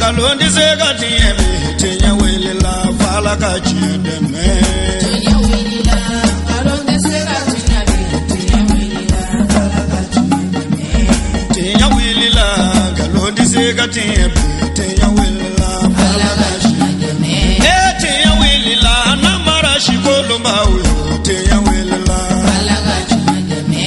Nkalon tɛ se ka tiɲɛ bi, tiɲɛ wulila f'Ala ka tiɲɛ dɛmɛ. Tiɲɛ wulila, nkalon tɛ se ka tiɲɛ bi, tiɲɛ wulila f'Ala ka tiɲɛ dɛmɛ. Tiɲɛ wulila, nkalon tɛ se ka tiɲɛ bi, tiɲɛ wulila f'Ala ka tiɲɛ dɛmɛ. Ee tiɲɛ wulila, namara sikolonbaw yo, tiɲɛ wulila f'Ala ka tiɲɛ dɛmɛ.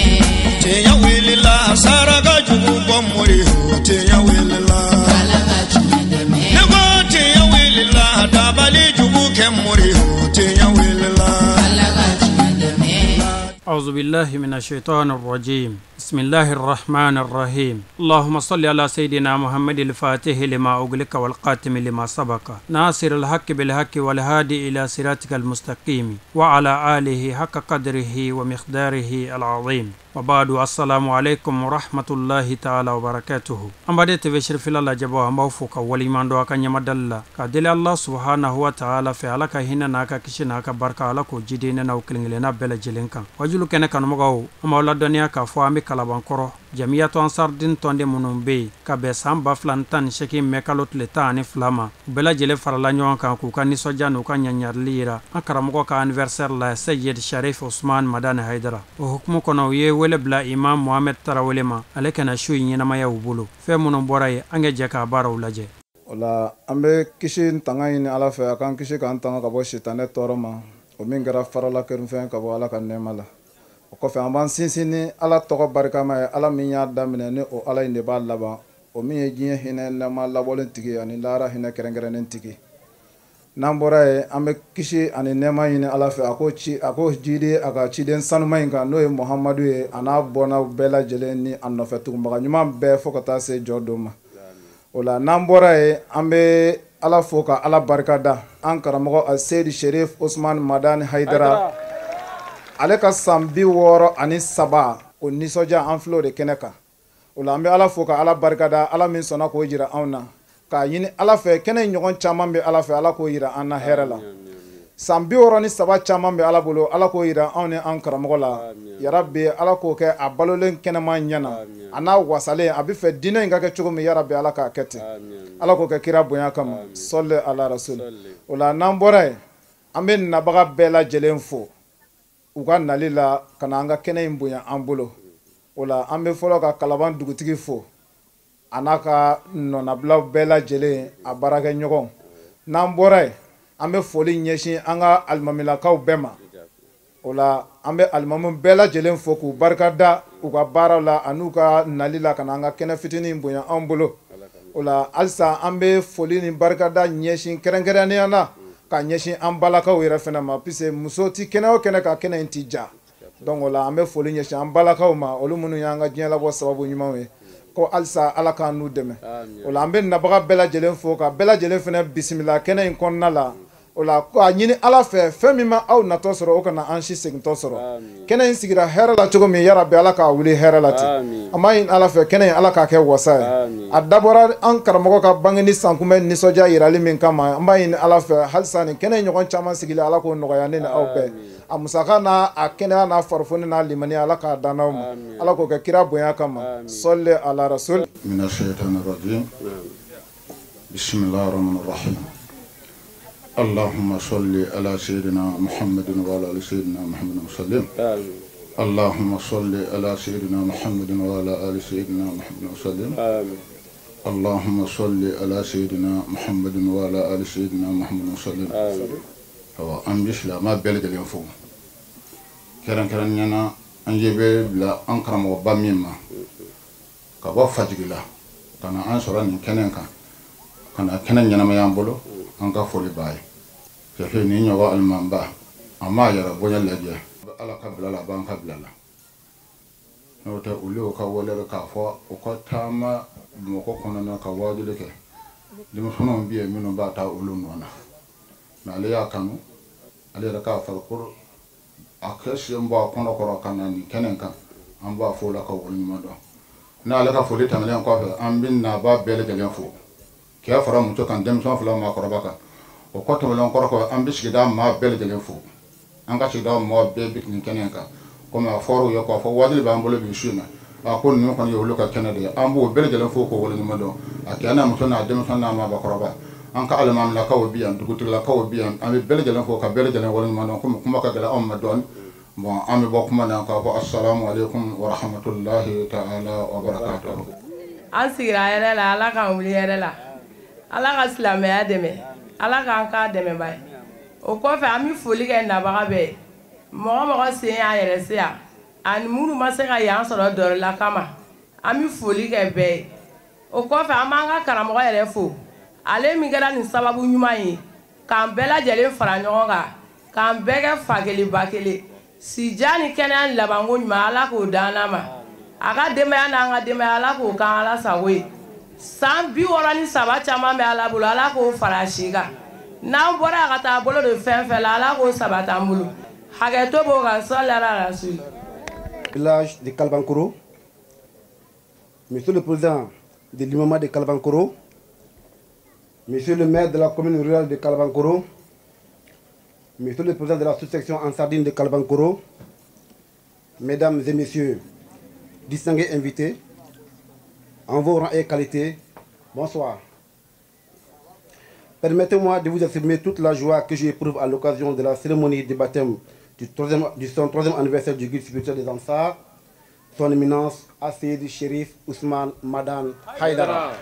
Tiɲɛ wulila, saraka jugu bɔ mori yo, tiɲɛ wulila f'Ala ka tiɲɛ dɛmɛ. Ne ko tiɲɛ wulila, dabali jugu kɛ mori yo, tiɲɛ wulila f'Ala ka tiɲɛ dɛmɛ. أعوذ بالله من الشيطان الرجيم. بسم الله الرحمن الرحيم. اللهم صل على سيدنا محمد الفاتح لما أغلق والقاتم لما سبق ناصر الحق بالحق والهادي إلى صراطك المستقيم وعلى آله حق قدره ومقداره العظيم. وبعد، السلام عليكم ورحمة الله تعالى وبركاته. An baden TV Sherifila lajɛbaw, an b'aw fo ka waleɲuman dɔn a ka ɲɛmadali la ka deli Allah subhanahu wa ta'ala fɛ, Ala ka hinɛ n'a ka kisi n'a ka barika, Ala k'o jidi ne n'aw kelen kelenna bɛɛ lajɛlen kan. Wajulu kɛnɛ kanumɔgɔw, an b'aw ladɔnniya k'a fɔ an bɛ Kalabankɔrɔ Jamiyatu Ansardin tɔnden minnu bɛ yen ka bɛn san 2018 mɛ kalo tile 12 ma, u bɛɛ lajɛlen farala ɲɔgɔn kan k'u ka nisɔndiya n'u ka ɲaɲarili yira an karamɔgɔ ka anniversaire la, Seyid Sharif Osman Madani Haidara. O hukumu kɔnɔ, u ye wele bila Imam Mohamed Tarawele ma, ale kana su in ɲɛnamaya u bolo. Fɛn minnu bɔra yen, an ka jɛ k'a baaraw lajɛ. O la, an bɛ kisi tanga ɲini Ala fɛ, a k'an kisi k'an tanga ka bɔ sitanɛ tɔɔrɔ ma, o min kɛra farala kɛrɛfɛn ka bɔ Ala ka nɛɛma la. O kɔfɛ, an b'an sinsin ni Ala tɔgɔ barikama ye, Ala min y'a daminɛ ni o Ala in de b'a laban, o min ye diɲɛ hinɛ nɛɛma labɔlen tigi ani lahara hinɛ kɛrɛnkɛrɛnnen tigi. N'an bɔra yen, an bɛ kisi ani nɛɛma ɲini Ala fɛ, a k'o ci, a k'o jidi a ka ciden sanuma in kan, n'o ye Muhamadu ye, a n'a bɔnnaw bɛɛ lajɛlen ni a nɔfɛ tugunbaga ɲuman bɛɛ fo ka taa se jɔ don ma. O la, n'an bɔra yen, an bɛ Ala fo ka Ala barika da an karamɔgɔ a Seyidi Sherif Osman Madani Haidara, ale ka san 63 o nisɔndiya, an filɛ o de kɛnɛ kan. O la, an bɛ Ala fo ka Ala barika da, Ala min sɔnna k'o jira anw na, k'a ɲini Ala fɛ kɛnɛ in ɲɔgɔn caman bɛ Ala fɛ, Ala k'o jira an na hɛrɛ la. San 63 caman bɛ Ala bolo, Ala k'o jira anw ni an karamɔgɔ la yarabi. Ala k'o kɛ a balolen kɛnɛma ɲɛna, a n'a wasalen, a bɛ fɛ diinɛ in ka kɛ cogo min, yarabi, Ala k'a kɛ ten, Ala k'o kɛ kira bonya kama, sɔli ala rasul. O la, n'an bɔra yen, an bɛ nabaga bɛɛ lajɛlen fo u ka nali la ka na an ka kɛnɛ in bonya an bolo. O la, an bɛ fɔlɔ ka Kalaban dugutigi fo, a n'a ka nɔnabilaw bɛɛ lajɛlen, a baarakɛɲɔgɔn. N'an bɔra yen, an bɛ foli ɲɛsin an ka alimamilakaw bɛɛ ma. O la, an bɛ alimamu bɛɛ lajɛlen fo k'u barika da u ka baaraw la an'u ka nali la ka na an ka kɛnɛ fitinin bonya an bolo. O la, halisa an bɛ foli ni barikada ɲɛsin kɛrɛnkɛrɛnnenya la ka ɲɛsin an balakaw yɛrɛ fana ma, puisque muso ti kɛnɛ o kɛnɛ ka kɛnɛ in ti ja. Donc o la, an bɛ foli ɲɛsin an balakaw ma, olu minnu y'an ka diɲɛ labɔ sababu ɲumanw ye, ko halisa Ala k'an n'u dɛmɛ. O la, an bɛ nabaga bɛɛ lajɛlen fo ka bɛɛ lajɛlen fana bisimila kɛnɛ in kɔnɔna la. O la, k'a ɲini Ala fɛ, fɛn min ma aw natɔ sɔrɔ, o kana an si segintɔ sɔrɔ. Kɛnɛ in sigira hɛrɛ la cogo min, yarabi, Ala k'a wuli hɛrɛ la ten. An b'a ɲini Ala fɛ, kɛnɛ in, Ala k'a kɛ wasa ye. A dabɔra an karamɔgɔ ka bangeni sankunbɛn nisɔndiya yirali min kama, an b'a ɲini Ala fɛ halisa nin kɛnɛ in ɲɔgɔn caman sigili, Ala k'o nɔgɔya ne ni aw bɛɛ. A musaka n'a a kɛnɛya n'a farifoni n'a limaniya, Ala k'a dan n'aw ma, Ala k'o kɛ kira bonya kama, sɔli ala rasul. من الشيطان الرجيم. بسم الله الرحمن الرحيم. اللهم صل على سيدنا محمد وعلى ال سيدنا محمد وسلم. اللهم صل على سيدنا محمد وعلى ال سيدنا محمد وسلم. اللهم صل على سيدنا محمد وعلى ال سيدنا محمد وسلم. Awa, an bɛ silamɛ bɛɛ lajɛlen fo, kɛrɛnkɛrɛnnenya na an ɲɛ bɛ bila an karamɔgɔba min ma ka bɔ Fajigila ka na an sɔrɔ nin kɛnɛ kan, ka na kɛnɛ ɲɛnamaya an bolo, an ka foli b'a ye. Sɛfɛ ni ɲɔgɔn alimamba, a m'a yɛrɛ bonya lajɛ, Ala ka bila la, a b'an ka bila la. N'o tɛ, olu y'o ka wale k'a fɔ u ka taama Bamakɔ kɔnɔna ka wajuli kɛ, denmisɛnninw bɛ yen minnu b'a ta olu nɔ na, mɛ ale y'a kanu, ale yɛrɛ k'a farikolo a kɛ sen bɔ a kɔnɔ kɔrɔ ka na nin kɛnɛ kan. An b'a fo la ka waleɲuman dɔn. N'ale ka foli tɛmɛnen kɔfɛ, an bɛ naba bɛɛ lajɛlen fo, kɛ fara muso kan, denmisɛn fila, maakɔrɔba kan. O kɔ tɛmɛnen kɔrɔ, an bɛ sigida maa bɛɛ lajɛlen fo. An ka sigida mɔgɔ bɛɛ bɛ nin kɛnɛ kan, komi a fɔra u ye k'a fɔ wajibi b'an bolo bi su in na. A ko ninnu kɔni ye olu ka kɛnɛ de ye, an b'o bɛɛ lajɛlen fo k'o waleɲuman dɔn. A kɛ n'a muso n'a denmisɛn n'a maabakɔrɔba, an ka alimamilakaw bi yan, dugutigilakaw bi yan, an bɛ bɛɛ lajɛlen fo ka bɛɛ lajɛlen waleɲuman dɔn. Komi kuma ka gɛlɛn anw ma dɔɔni, bon an bɛ bɔ kuma na k'a fɔ assalamu alaikum wa rahmatullahi ta'ala wa barakatuh. An sigira hɛrɛ la, Ala k'an wuli hɛrɛ la, Ala ka silamɛya dɛmɛ, Ala k'an k'a dɛmɛba ye. O kɔfɛ an bɛ foli kɛ nabaga bɛɛ ye, mɔgɔ mɔgɔ sen y'a yɛrɛ se yan ani minnu ma se ka yan sɔrɔ dɔrɔla kama, an bɛ foli kɛ bɛɛ ye. O kɔfɛ an b'an ka karamɔgɔ yɛrɛ fo, ale min kɛra nin sababu ɲuman ye k'an bɛɛ lajɛlen fara ɲɔgɔn kan, k'an bɛɛ kɛ fa kelen ba kelen. Sija ni kɛnɛya ni labanko ɲuman, Ala k'o d'an ma, a ka denbaya n'an ka denbaya, Ala k'o k'an Ala sago ye. San 63 caman bɛ Ala bolo, Ala k'o fara a si kan. N'an bɔra ka taa bolo don fɛn fɛn la, Ala k'o sabati an bolo. Hakɛto b'o kan, sɔli ala rasuli. Village de Kalabancoro, Monsieur le Président de l'Imamat de Kalabancoro, Monsieur le maire de la commune rurale de Kalabancoro, Monsieur le Président de la sous-section Ansardine de Kalabancoro, Mesdames et Messieurs, distingués invités, en vos rangs et qualités, bonsoir. Permettez-moi de vous exprimer toute la joie que j'éprouve à l'occasion de la cérémonie de baptême du 103e anniversaire du guide spirituel des Ansars, son éminence Asseyd Chérif Ousmane Madani Haïdara.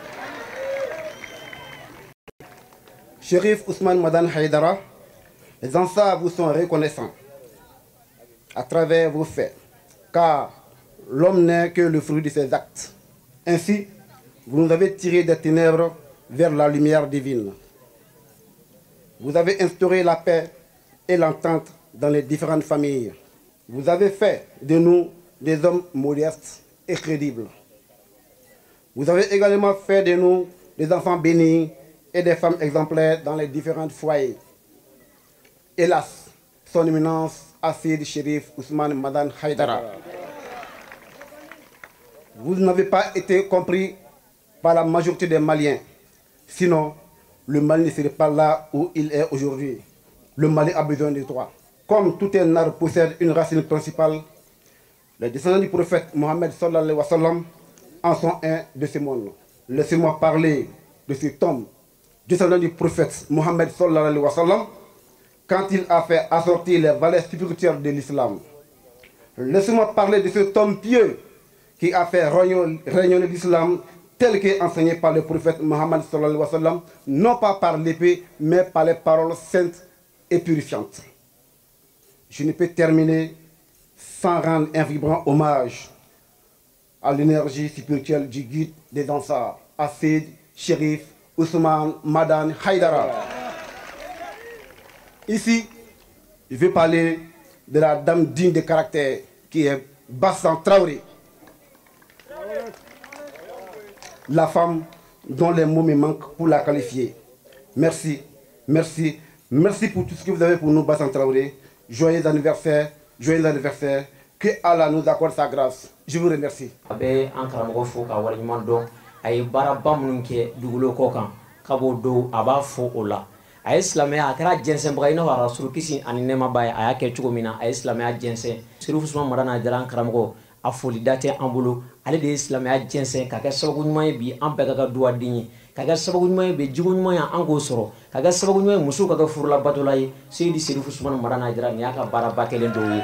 Chérif Ousmane Madani Haïdara, les Ansars vous sont reconnaissants à travers vos faits, car l'homme n'est que le fruit de ses actes. Ainsi, vous nous avez tirés des ténèbres vers la lumière divine. Vous avez instauré la paix et l'entente dans les différentes familles. Vous avez fait de nous des hommes modestes et crédibles. Vous avez également fait de nous des enfants bénis et des femmes exemplaires dans les différents foyers. Hélas, son éminence Asseyd Chérif Ousmane Madani Haïdara, vous n'avez pas été compris par la majorité des Maliens. Sinon, le Mali ne serait pas là où il est aujourd'hui. Le Mali a besoin de toi. Comme tout un arbre possède une racine principale, les descendants du prophète Mohammed sallallahu alayhi wa sallam en sont un de ce monde. Laissez-moi parler de cet homme, descendant du prophète Mohammed sallallahu alayhi wa sallam, quand il a fait assortir les valeurs spirituelles de l'islam. Laissez-moi parler de cet homme pieux qui a fait rayonner l'islam tel qu'enseigné par le prophète Mohammed sallallahu alayhi wa sallam, non pas par l'épée, mais par les paroles saintes et purifiantes. Je ne peux terminer sans rendre un vibrant hommage à l'énergie spirituelle du guide des Ansars, Asseyd Chérif Ousmane Madani Haïdara. Ici, je vais parler de la dame digne de caractère qui est Bassan Traoré. La femme dont les mots me manquent pour la qualifier. Merci, merci, merci pour tout ce que vous avez pour nous, Bassan Traoré. Joyeux anniversaire, joyeux anniversaire. Que Allah nous accorde sa grâce. Je vous remercie. A bɛ an karamɔgɔ fo ka waleɲuman dɔn. A ye baaraba minnu kɛ dugukolo kɔ kan k'abo don, a b'a fo o la. A ye silamɛya, a kɛra jɛnsɛnbaga i n'a fɔ Arasulu kisi ani nɛɛma b'a ye, a y'a kɛ cogo min na, a ye silamɛya jɛnsɛn. Chérif Ousmane Madani Haïdara, an karamɔgɔ, a foli da tɛ an bolo. Ale de ye silamɛya jɛnsɛn ka kɛ sababu ɲuman ye bi an bɛɛ ka kɛ duwaden ye, ka kɛ sababu ɲuman ye bi jogo ɲuman ye an k'o sɔrɔ, ka kɛ sababu ɲuman ye musow ka kɛ furulabatola ye. Seyidi Chérif Ousmane Madani Haïdara, nin y'a ka baaraba kɛlen dɔw ye.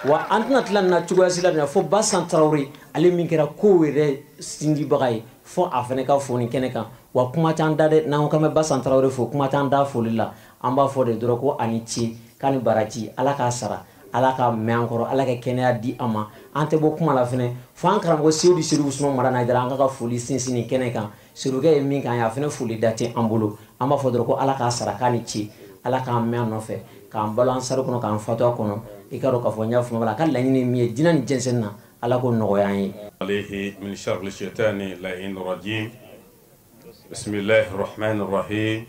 Wa an tɛna tila nin na cogoya si la nin na fo Bassan Traoré, ale min kɛra kow yɛrɛ sindibaga ye, fo a fana ka fo nin kɛnɛ kan. Wa kuma t'an da dɛ, n'an ko k'an bɛ Bassan Traoré fo, kuma t'an da foli la. An b'a fɔ de dɔrɔn ko ani ce, k'a ni baraji, Ala k'a sara, Ala ka mɛn an kɔrɔ, Ala ka kɛnɛya di an ma. An tɛ bɔ kuma la fɛnɛ fo an karamɔgɔ Seyidi Chérif Ousmane Madani Haïdara, an ka foli sinsin nin kɛnɛ kan. Serukɛ ye min k'an ye, a fana foli da tɛ an bolo. An b'a fɔ dɔrɔn ko Ala k'a sara, k'a ni ce, Ala k'an mɛn an nɔfɛ, k'an balo an sari kɔnɔ, k'an fatu a kɔnɔ. I ka dɔn k'a fɔ n y'a fɔ a ka laɲini min ye diinɛ ni jɛnsɛnni na, Ala k'o nɔgɔya an ye. عليه من شر الشيطان اللعين الرجيم. بسم الله الرحمن الرحيم،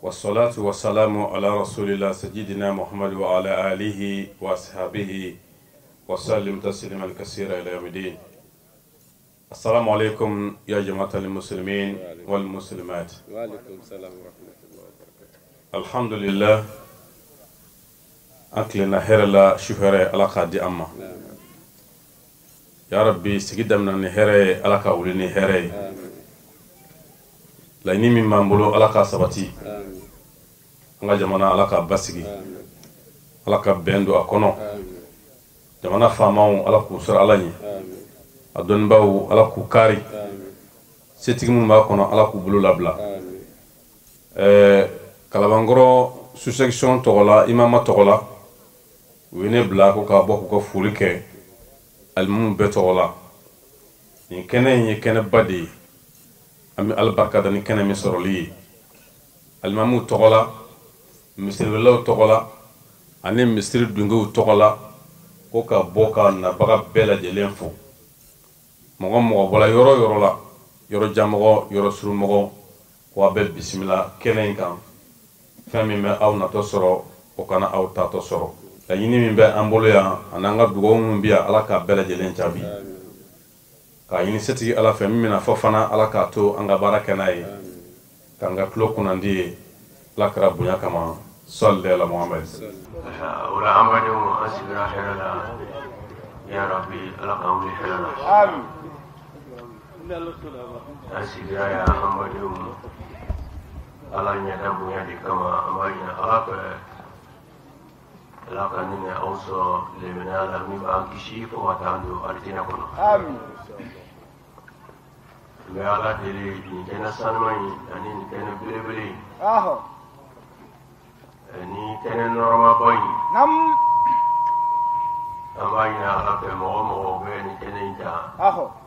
والصلاة والسلام على رسول الله سيدنا محمد وعلى آله وأصحابه وسلم تسليما كثيرا إلى يوم الدين. السلام عليكم يا جماعة المسلمين والمسلمات. وعليكم السلام ورحمة الله وبركاته. الحمد لله an tilenna hɛrɛ la, su hɛrɛ, Ala k'a di an ma. Ya Rabbi, sigi daminɛ ni hɛrɛ ye, Ala ka wuli ni hɛrɛ ye. Laɲini min b'an bolo, Ala k'a sabati. An ka jamana, Ala k'a basigi, Ala ka bɛn don a kɔnɔ. Jamana faamaw, Ala k'u sɔrɔ Ala ɲɛ. A dɔnnibaaw, Ala k'u kari. Setigi minnu b'a kɔnɔ, Ala k'u bolo labila. Kalabankɔrɔ sous-section tɔgɔ la, imama tɔgɔ la, u ye ne bila ko k'a bɔ k'u ka foli kɛ alimamu bɛɛ tɔgɔ la. Nin kɛnɛ in ye kɛnɛba de ye, an bɛ Ala barika da ni kɛnɛ min sɔrɔli ye. Alimamuw tɔgɔ la, misiriwelelaw tɔgɔ la, ani misiri dungew tɔgɔ la, ko ka bɔ ka nabaga bɛɛ lajɛlen fo. Mɔgɔ mɔgɔ bɔra yɔrɔ yɔrɔ la, yɔrɔ janmɔgɔ, yɔrɔ surunmɔgɔ, ko a bɛ bisimila kɛnɛ in kan. Fɛn min bɛ aw natɔ sɔrɔ, o kana aw tatɔ sɔrɔ. Laɲini min bɛ an bolo yan, ani an ka dugawu minnu bɛ yan, Ala k'a bɛɛ lajɛlen jaabi. K'a ɲini setigi Ala fɛ, min bɛna fɔ fana, Ala k'a to an ka baara kɛ n'a ye, k'an ka tulo kunnandi ye, Ala kɛra bonya kama. Sɔli ala Muhammed. O la an badenw, an sigira hɛrɛ la. Ya Rabbi, Ala k'an wuli hɛrɛ la. An sigira yan, an badenw, Ala ɲɛda bonya de kama. An b'a ɲini Ala fɛ, Ala ka ne ni aw sɔrɔ lemɛnɛya la min b'an kisi fo ka taa don alijinɛ kɔnɔ. N bɛ Ala deli nin kɛnɛ sanuman in ani nin kɛnɛ belebele in ni kɛnɛ nɔrɔmaba in, an b'a ɲini Ala fɛ, mɔgɔ mɔgɔ bɛ nin kɛnɛ in ta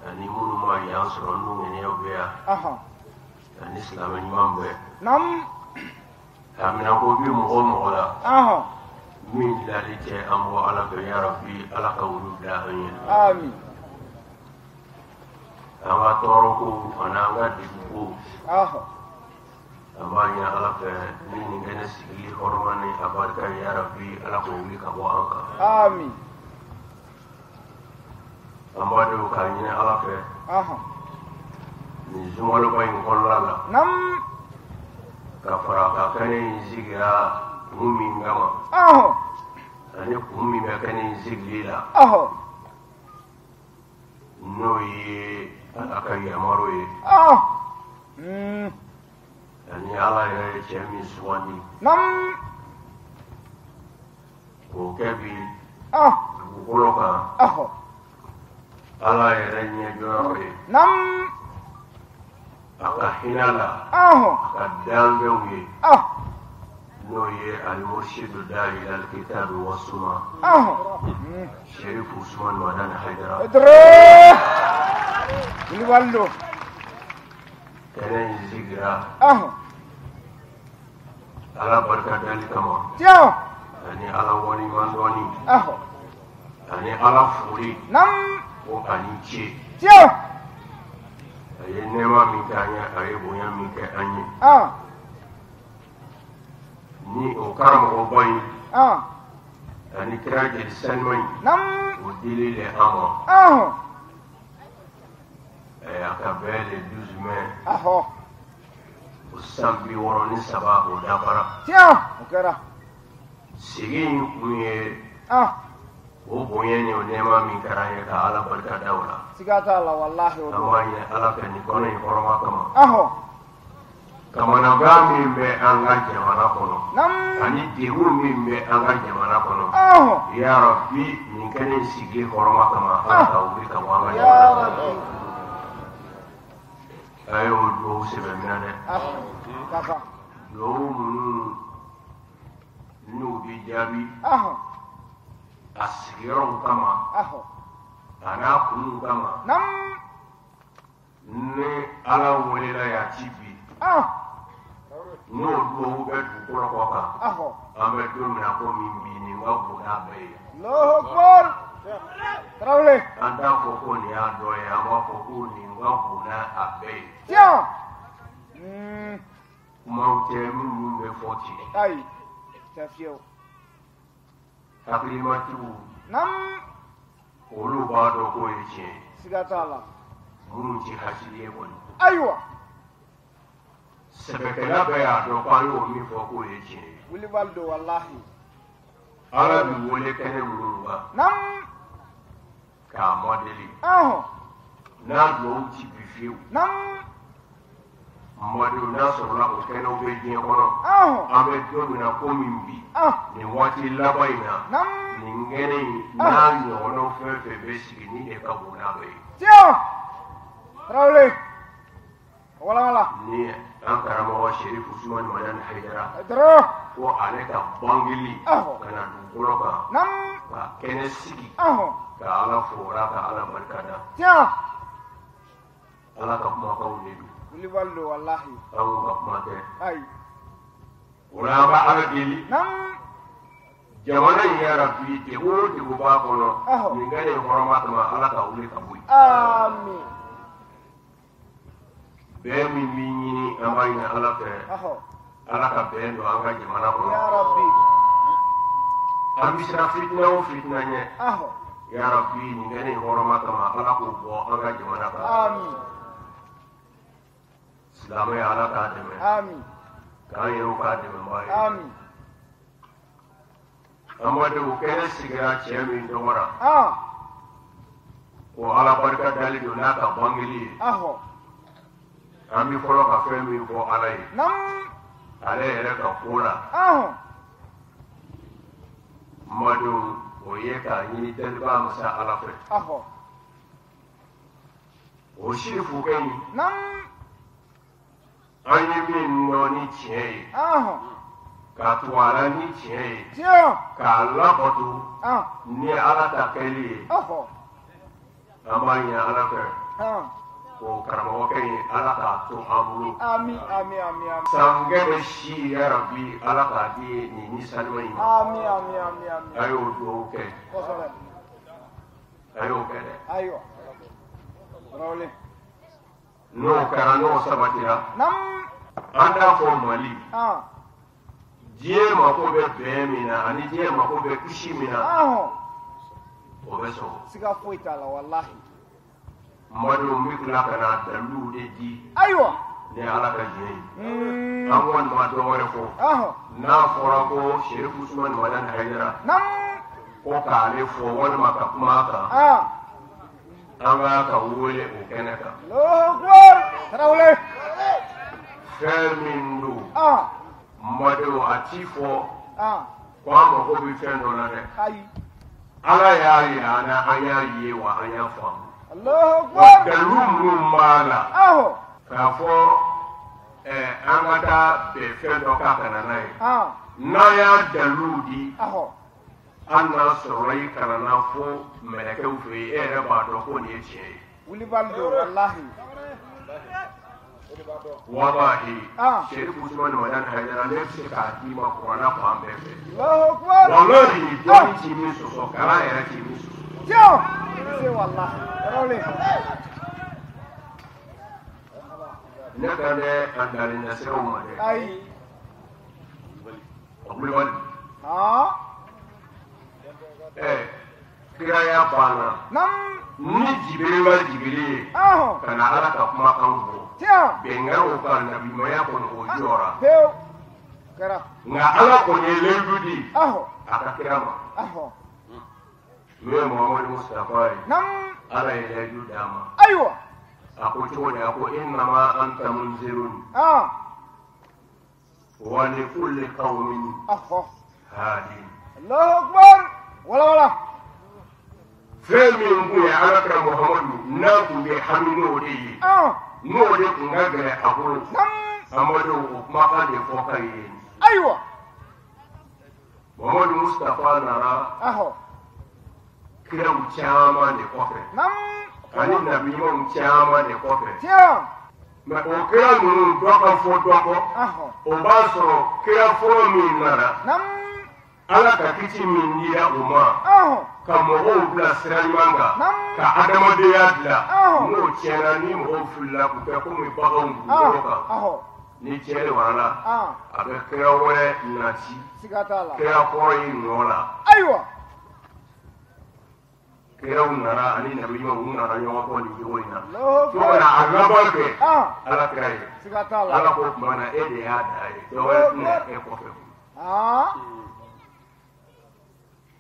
ani minnu ma yan sɔrɔ n'u ŋaniyaw bɛ yan ani silamɛ ɲuman bɛɛ, haminanko bi mɔgɔ o mɔgɔ la min dilali tɛ an bɔ Ala fɛ, ya Rabbi, Ala ka olu bila an ɲɛ. An ka tɔɔrɔ kow ani an ka degun kow, an b'a ɲini Ala fɛ ni nin kɛnɛ sigili hɔrɔma ni a barika ye, ya Rabbi, Ala k'o wuli ka bɔ an kan. An b'a dɔn k'a ɲini Ala fɛ nin sunkaloba in kɔnɔna la, ka fara ka kɛnɛ in sigira kun min kama ani kun min bɛ kɛnɛ in sigili la, n'o ye Ala ka yamaru ye ani Ala yɛrɛ ye cɛ min sugandi k'o kɛ bi dugukolo kan, Ala yɛrɛ ɲɛjɔyɔrɔ ye a ka hinɛ la, a ka danfɛnw ye, n'o ye al-mursidu da'i ila al-kitabi wa sunna, Sherif Usman Madani Haidara. Kɛnɛ in sigira Ala barika dali kama ani Ala waleɲuman dɔnni ani Ala foli ko ani ce. A ye nɛɛma min kɛ an ye, a ye bonya min kɛ an ye, ni o karamɔgɔba in ani kira jeli sanuman in, o dili le an ma. A ka bɛn le 12 mai o san 63, o dafara. Sigi in kun ye o bonya ni o nɛɛma min kɛra an ye, ka Ala barika da o la. An b'a ɲini Ala fɛ nin kɔnɔ in hɔrɔma kama, kamanagan min bɛ an ka jamana kɔnɔ ani degun min bɛ an ka jamana kɔnɔ, ya Rabbi, nin kɛnɛ in sigili hɔrɔma kama, Ala ka wuli ka bɔ an ka jamana kɔnɔ. A y'o duwawu sɛbɛn minɛ dɛ, duwawu minnu n'u bɛ jaabi a sigiyɔrɔw kama a n'a kunw kama. Ni Ala welela yan ci bi, n'o duwawu bɛ dugukolo kɔ kan, an bɛ don min na komi bi, nin ka bon n'a bɛɛ ye. An t'a fɔ ko nin y'a dɔ ye, an b'a fɔ ko nin ka bon n'a bɛɛ ye. Kumaw tɛ minnu bɛ fɔ ten. Hakilimatigiw, olu b'a dɔn k'o ye tiɲɛ ye. Minnu tɛ hasidi ye kɔni. Sɛbɛkɛla bɛɛ y'a dɔn k'an y'o min fɔ k'o ye tiɲɛ ye. Ala bɛ wele kɛnɛ minnu kan, K'a mɔdeli. N'a duwawu ti bi fiyewu. Mɔdenw n'a sɔrɔla o kɛnɛw bɛ diɲɛ kɔnɔ. An bɛ don min na komi bi. Nin waati laban in na. Nin kɛnɛ in n'a ɲɔgɔnnaw fɛn fɛn bɛ sigi ni de ka bon n'a bɛɛ ye. Tarawele. Wala wala. Ni an karamɔgɔ Serifu Usumani Madani Hayidara. Ko ale ka bangeli. Ka na dugukolo kan. Ka kɛnɛ sigi. Ka Ala fo la ka Ala barika da. Ala ka kumakanw de don. Wulibali don walahi. Anw ka kuma tɛ. Ayi. O la an bɛ Ala deli. Jamana in yarabi degun o degun b'a kɔnɔ. Nin kɛnɛ in hɔrɔma kama Ala ka wuli ka bɔ yen. Amin. Bɛn min bɛ ɲini an b'a ɲini Ala fɛ. Ala ka bɛn don an ka jamana kɔnɔ. Yarabi. An bɛ siran fitina o fitina ɲɛ. Yarabi nin kɛnɛ in hɔrɔma kama Ala k'o bɔ an ka jamana kan. Amin. Silamɛya Ala k'a dɛmɛ. Amin. K'an yɛrɛw k'a dɛmɛbaa ye. Amin. Amadu kɛnɛ sigira cɛ min tɔgɔ la. Ko Ala barika dali don n'a ka bangeli ye. An bɛ fɔlɔ ka fɛn min fɔ Ala ye. Ale yɛrɛ ka ko la. Madu o ye k'a ɲini daliba masa Ala fɛ. O sirifukɛ in. An ye min dɔn ni tiɲɛ ye. Ka tugu a la ni tiɲɛ ye. K'a labato ni Ala ta kɛli ye. An b'a ɲini Ala fɛ. O karamɔgɔkɛ in Ala k'a to an bolo. Ami ami ami ami. San kɛmɛ si yarabi Ala k'a di nin ni sanuma in ma. Ami ami ami ami. A y'o duwawu kɛ. Kosɛbɛ. A y'o kɛ dɛ. Ayiwa. Tarawele. N'o kɛra n'o sabatira. An t'a fɔ Mali. Diɲɛ mako bɛ bɛn min na ani diɲɛ mako bɛ kisi min na. O bɛ sɔrɔ. Siga foyi t'a la walahi. Madu n bɛ tila ka na daliluw de di. Ayiwa. Ni Ala ka jɛ ye. An kɔni ma dɔ wɛrɛ fɔ. N'a fɔra ko Serifu Usumani Madani Hayidara. Ko k'ale fɔ walima ka kuma a kan. An b'a ka wele o kɛnɛ kan. Allahu akbar. Tarawele. Fɛn min don. Madu a ti fɔ. Ko an mako bɛ fɛn dɔ la dɛ. Ayi. Ala y'a yira an na an y'a ye wa an y'a faamu. Allahu akbar. Dalilu minnu b'a la. K'a fɔ an ka taa bɛn fɛn dɔ kan ka na n'a ye. N'an y'a dalilu di. Hali n'a sɔrɔla i kana na fo mɛlɛkɛw fɛ yen e yɛrɛ b'a dɔn ko nin ye tiɲɛ ye. Wulibali don walahi. Walahi. Serifu Usumani Madani Hayidara ne bɛ se k'a d'i ma kuranna fan bɛɛ fɛ. Allahu akbar. Walahi dɔnni ti min sɔsɔ kalan yɛrɛ ti min sɔsɔ. Tiɲɛ. Se walahi. Tarawele. Ne kan bɛ a dalen nasiraw ma dɛ. Ayi. O wulibali. Kiraya banna. Ni Jibiri ma Jibiri ye. Ka na Ala ka kumakan bɔ. Bɛnkan o kan nabiɲumanya kɔni o jɔra. Nka Ala kɔni ye layidu di. A ka kira ma. N'o ye Muhamadu Mustafa ye. Ala ye layidu d'a ma. Ayiwa. A ko cogo di a ko innama anta munzirun. Wa li kulli qawmin haadin. Allahu akbar. Wala wala. Fɛn min kun ye Ala kira Muhamadu n'a kun bɛ hami n'o de ye. N'o de kun ka gɛlɛn a bolo. Amadu o kumakan de fɔ ka ye. Ayiwa. Muhamadu Mustafa nana. Kiraw caman de kɔfɛ. Ani nabiɲumanw caman de kɔfɛ. Mɛ o kira ninnu dɔ ka fɔ dɔ kɔ. O b'a sɔrɔ kira fɔlɔ min nana. Ala ka kiti min dira o ma. Ka mɔgɔw bila sira ɲuman kan. Ka adamadenya bila. N'o tiɲɛna ni mɔgɔw filila k'u kɛ komi baganw dugukolo kan. Ni tiɲɛ warala. A bɛ kira wɛrɛ nati. Kira kɔrɔ in nɔ la. Ayiwa. Kiraw nana ani nabiɲumanw u nana ɲɔgɔn kɔ nin cogo in na. Fo ka na a laban kɛ. Ala kira ye. Ala ko tuma na e de y'a da ye. Dɔ wɛrɛ tɛna e kɔfɛ.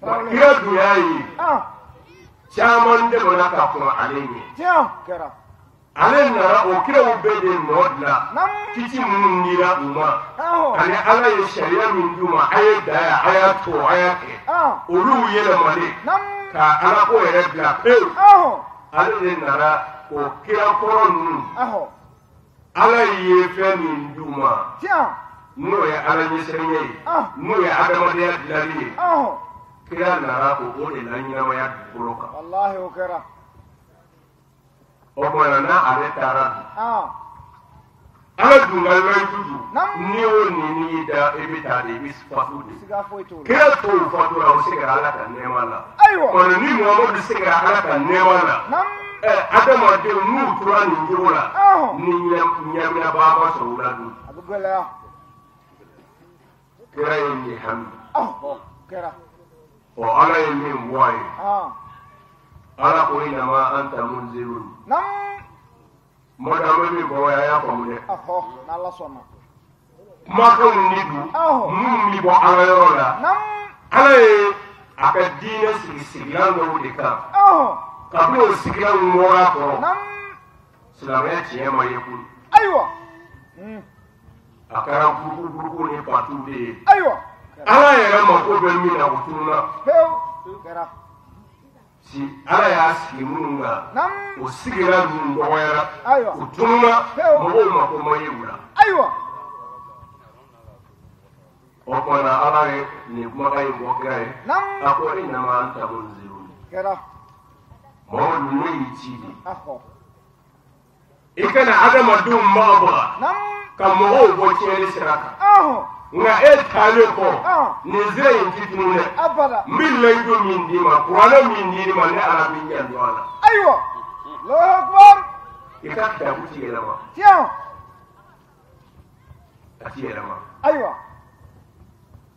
Wa kira dun y'a ye. Caman dɛmɛna ka kɔn ale ɲɛ. Ale nana o kiraw bɛɛ de nɔ dilan. Kiti minnu dira u ma. Ani Ala ye sariya min d'u ma, a ye da yan, a y'a to, a y'a kɛ. Olu yɛlɛmalen ka Ala ko yɛrɛ bila pewu. Ale de nana o kira kɔrɔ ninnu. Ala ye fɛn min d'u ma. N'o ye Ala ɲɛsiranɲɛ ye. N'o ye adamadenya dilanli ye. Kira nana o de la ɲɛnamaya dugukolo kan. Walahi o kɛra. O tuma na n'ale taara dun. Ala dun ka layidu dun. N'i y'o ni y'i da i bɛ taa de i bɛ fatu de. Kira tɔw fatura o seginna Ala ka nɛɛma la. Kɔni ni Muhamadu seginna Ala ka nɛɛma la. Adamadenw n'u tora nin cogo la. Ni ɲɛminɛbaa ma sɔrɔ u la dun. A bɛ gɛlɛya. Kira ye nin hami. Ɔ Ala ye min bɔ a ye. Ala ko innama anta munzirun. Mɔdɔ an bɛ min fɔ a y'a faamu dɛ. Kumakanw ni dun minnu bɛ bɔ Ala yɔrɔ la. Ala ye a ka diinɛ sigi sigilan dɔw de kan. Kabini o sigilanw bɔra a kɔrɔ. Silamɛya tiɲɛ ma ye koyi. Ayiwa. A kɛra buruku ni fatuw de ye. Ayiwa. Ala yɛrɛ mako bɛ min na o tununna. Pewu. Si Ala y'a sigi minnu kan, o sigira ninnu dɔgɔyara, u tununna, mɔgɔw mako ma ye u la. Ayiwa. O tuma na Ala ye nin kumakan in bɔ kira ye. A ko innama anta munzirun. Mamadu ne y'i ci de. I kana adamadenw bagabaga ka mɔgɔw bɔ tiɲɛni sira kan. Nka e taalen kɔ nin sira in ti tunun dɛ. N bɛ layidu min d'i ma, kuranɛ min d'i ma, ne Ala b'i janto a la. Ayiwa. Allahu akbar. I ka kitabu ti yɛlɛma. A ti yɛlɛma. Ayiwa.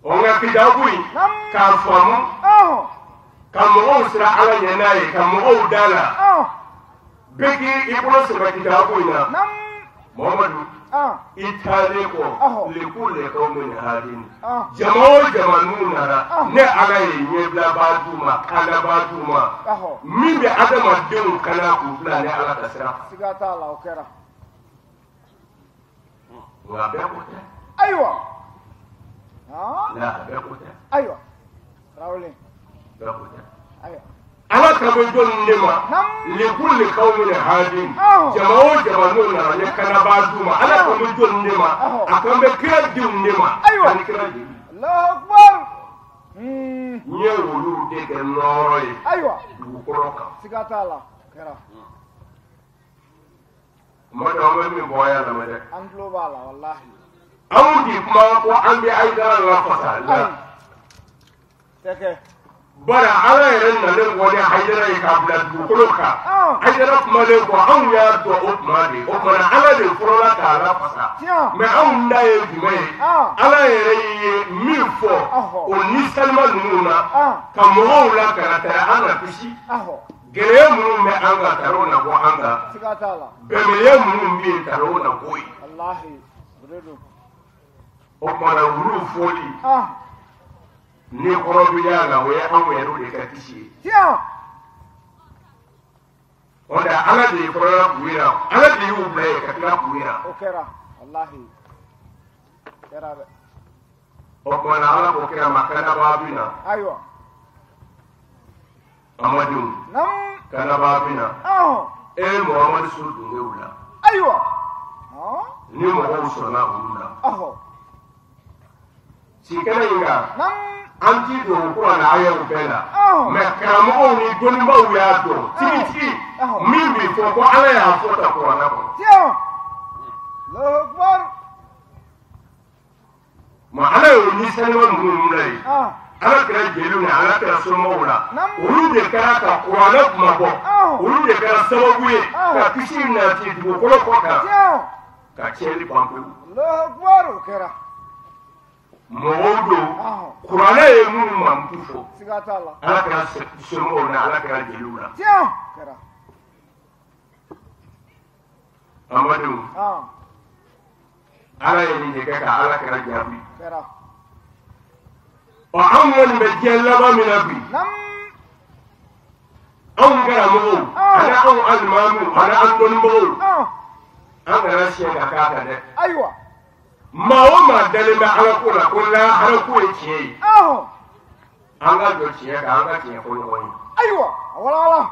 Ɔ nka kitabu in k'a faamu ka mɔgɔw siran Ala ɲɛ n'a ye, ka mɔgɔw da la. Bɛɛ k'i bolo sɛbɛ kitabu in na. Muhamadu. I taalen kɔ likulli qawmin haadin. Jama o jama n'u nana, ne Ala ye ɲɛbilabaa d'u ma, kandabaa d'u ma, min bɛ adamadenw kana k'u bila ne Ala ka sira kan. Siga t'a la, o kɛra. Nka bɛɛ ko tɛ. Ayiwa. Nka bɛɛ ko tɛ. Ayiwa. Tarawele. Bɛɛ ko tɛ. Ayiwa. Ala ka bɛ jɔnni de ma, likulli qawmin haadin. Jama o jama n'o nana, ne kanabaa d'u ma. Ala ka bɛ jɔnni de ma, a kan bɛ kira denw de ma. Ani kira denw. Allahu akbar. N ye olu de kɛ nɔɔrɔ ye. Ayiwa. Dugukolo kan. Siga t'a la. Kɛra. Kuma dɔ an bɛ min fɔ a y'a lamɛn dɛ. An tulo b'a la walahi. Anw de kuma ko an bɛ Hayidara lafasa la. Tɛ kɛ. Bari Ala yɛrɛ nalen kɔ ni Hayidara ye k'a bila dugukolo kan. Hayidara kumalen kɔ anw y'a dɔn o tuma de. O tuma na Ala de fɔlɔla k'a lafasa. Mɛ anw da ye jumɛn ye? Ala yɛrɛ ye min fɔ o ni salima ninnu na ka mɔgɔw la kana taa an na kisi. Gɛlɛya minnu bɛ an kan tar'o na bɔ an kan. Bɛnbaliya minnu bɛ yen tar'o na bɔ yen. O tuma na olu fɔli. Ni kɔrɔ bɛ y'a la, o ye anw yɛrɛw de ka kisi ye. O de Ala de ye fɔlɔla k'u yira, Ala de y'u bila yen ka tila k'u yira. O kɛra, walahi. Kɛra dɛ. O tuma na Ala ko kira ma kandabaa bɛ na. Ayiwa. Amadu. Kandabaa bɛ na. E Muhamadu su dungew la. Ayiwa. Ni mɔgɔw sɔnna olu la. Si kɛnɛ in kan. An ti don kuranɛ ayaw bɛɛ la. Mɛ karamɔgɔw ni dɔnnibaw y'a dɔn tigitigi min bɛ fɔ ko Ala y'a fɔ ta kuranɛ kɔnɔ. Ma Ala y'o ni sanuma minnu bila yen. Ala kɛra jeliw ni Ala kɛra somɔgɔw la. Olu de kɛra ka kuranɛ kuma bɔ. Olu de kɛra sababu ye ka kisi nati dugukolo kɔ kan. Ka tiɲɛni ban pewu. Mɔgɔw don kuranɛ ye minnu mankutu fɔ. Ala kɛra somɔgɔw na, Ala kɛra jeliw la. An badenw, Ala ye nin de kɛ ka Ala kɛra jaabi. Ɔ anw kɔni bɛ diɲɛ laban min na bi, anw Anw karamɔgɔw ani anw alimamuw ani an dɔnnibagaw an kana siɲɛ ka k'a kan dɛ. Ayiwa. Maa o maa dalen bɛ Ala ko la ko lahara ko ye tiɲɛ ye. An ka jɔ tiɲɛ kan, an ka tiɲɛ fɔ ɲɔgɔn ye. Ayiwa, a walawala.